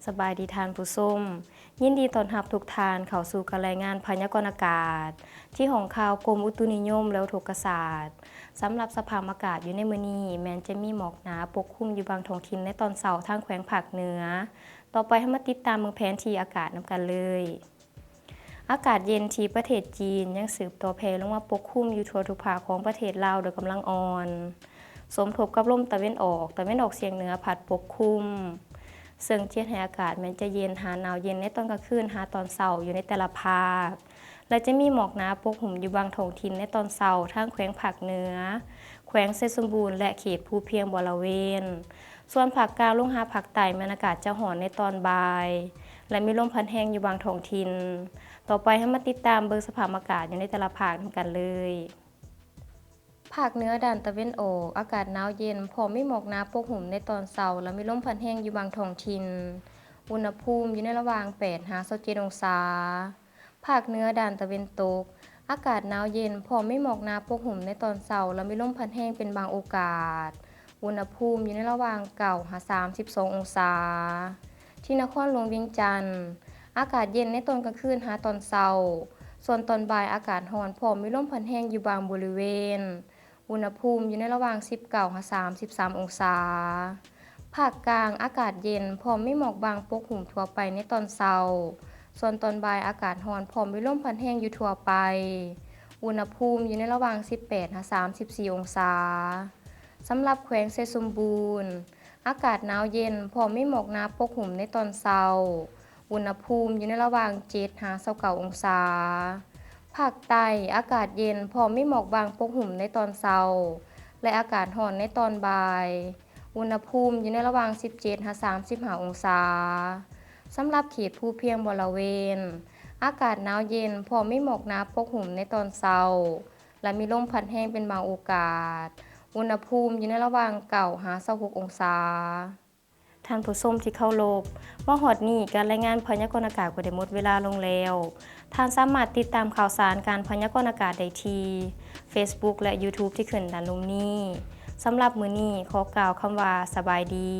ສະບາຍດີທ່ານຜູ້ຊົມ, ຍິນດີຕ້ອນຮັບທຸກທ່ານເຂົ້າສູ່ການລາຍງານພະຍາກອນອາກາດ ທີ່ຫ້ອງຂ່າວກົມອຸຕຸນິຍົມ ແລະ ອຸທົກກະສາດ. ສຳລັບສະພາບອາກາດຢູ່ໃນມື້ນີ້ ແມ່ນຈະມີໝອກໜາປົກຄຸມຢູ່ບາງທ້ອງຖິ່ນໃນຕອນເຊົ້າທາງແຂວງພາກເໜືອ. ຕໍ່ໄປເຮົາມາຕິດຕາມເບິ່ງແຜນທີ່ອາກາດນຳກັນເລີຍ. ອາກາດເຢັນທີ່ປະເທດຈີນຍັງສືບຕໍ່ແຜ່ລົງມາປົກຄຸມຢູ່ທົ່ວທຸກພາກຂອງປະເທດລາວໂດຍກຳລັງອ່ອນ, ສົມທົບກັບລົມຕາເວັນອອກ, ຕາເວັນອອກສຽງເໜືອພັດປົກຄຸມ, ເຊິ່ງຈະເຮັດໃຫ້ອາກາດແມ່ນຈະເຢັນຫາໜາວເຢັນໃນຕອນກາງຄືນຫາຕອນເຊົ້າຢູ່ໃນແຕ່ລະພາກ ແລະ ຈະມີໝອກໜາປົກຫຸ້ມຢູ່ບາງທ້ອງຖິ່ນໃນຕອນເຊົ້າທາງແຂວງພາກເໜືອ, ແຂວງໄຊສົມບູນ ແລະ ເຂດພູພຽງບໍລະເວນ. ສ່ວນພາກກາງລົງຫາພາກໃຕ້ແມ່ນອາກາດຈະຮ້ອນໃນຕອນບ່າຍ ແລະ ມີລົມພັດແຮງຢູ່ບາງທ້ອງຖິ່ນ. ຕໍ່ໄປເຮົາມາຕິດຕາມເບິ່ງສະພາບອາກາດຢູ່ໃນແຕ່ລະພາກນຳກັນເລີຍ. ພາກເໜືອດ້ານຕາເວັນອອກ ອາກາດໜາວເຢັນ ພ້ອມມີໝອກໜາປົກຫຸ້ມໃນຕອນເຊົ້າ ແລະ ມີລົມພັດແຮງຢູ່ບາງທ້ອງຖິ່ນ. ອຸນຫະພູມຢູ່ໃນລະຫວ່າງແປດຫາຊາວເຈັດອົງສາ. ພາກເໜືອດ້ານຕາເວັນຕົກ ອາກາດໜາວເຢັນ ພ້ອມມີໝອກໜາປົກຫຸ້ມໃນຕອນເຊົ້າ ແລະ ມີລົມພັດແຮງເປັນບາງໂອກາດ. ອຸນຫະພູມຢູ່ໃນລະຫວ່າງເກົ້າຫາສາມສິບສອງອົງສາ. ທີ່ນະຄອນຫຼວງວຽງຈັນ ອາກາດເຢັນໃນຕອນກາງຄືນຫາຕອນເຊົ້າ, ສ່ວນຕອນບ່າຍອາກາດຮ້ອນ ພ້ອມມີລົມພັດແຮງຢູ່ບາງບໍລິເວນ. ອຸນຫະພູມຢູ່ໃນລະຫວ່າງສິບເກົ້າຫາສາມສິບສາມອົງສາ. ພາກກາງອາກາດເຢັນ ພ້ອມມີໝອກບາງປົກຫຸ້ມທົ່ວໄປໃນຕອນເຊົ້າ, ສ່ວນຕອນບ່າຍອາກາດຮ້ອນ ພ້ອມມີລົມພັດແຮງຢູ່ທົ່ວໄປ. ອຸນຫະພູມຢູ່ໃນລະຫວ່າງສິບແປດຫາສາມສິບສີ່ອົງສາ. ສຳລັບແຂວງໄຊສົມບູນ ອາກາດໜາວເຢັນ ພ້ອມມີໝອກໜາປົກຫຸ້ມໃນຕອນເຊົ້າ. ອຸນຫະພູມຢູ່ໃນລະຫວ່າງເຈັດຫາຊາວເກົ້າອົງສາ. ພາກໃຕ້ອາກາດເຢັນ ພ້ອມມີໝອກບາງປົກຫຸ້ມໃນຕອນເຊົ້າ ແລະ ອາກາດຮ້ອນໃນຕອນບ່າຍ. ອຸນຫະພູມຢູ່ໃນລະຫວ່າງສິບເຈັດຫາສາມສິບຫ້າອົງສາ. ສຳລັບເຂດພູພຽງບໍລະເວນ ອາກາດໜາວເຢັນ ພ້ອມມີໝອກໜາປົກຫຸ້ມໃນຕອນເຊົ້າ ແລະ ມີລົມພັດແຮງເປັນບາງໂອກາດ. ອຸນຫະພູມຢູ່ໃນລະຫວ່າງເກົ້າຫາຊາວຫົກອົງສາ. ທ່ານຜູ້ຊົມທີ່ເຄົາລົບ, ມາຮອດນີ້ການລາຍງານພະຍາກອນອາກາດກໍໄດ້ໝົດເວລາລົງແລ້ວ. ທ່ານສາມາດຕິດຕາມຂ່າວສານການພະຍາກອນອາກາດໄດ້ທີ່ Facebook ແລະ YouTube ທີ່ຂຶ້ນດ້ານລຸ່ມນີ້. ສຳລັບມື້ນີ້ ຂໍກ່າວຄຳວ່າ ສະບາຍດີ.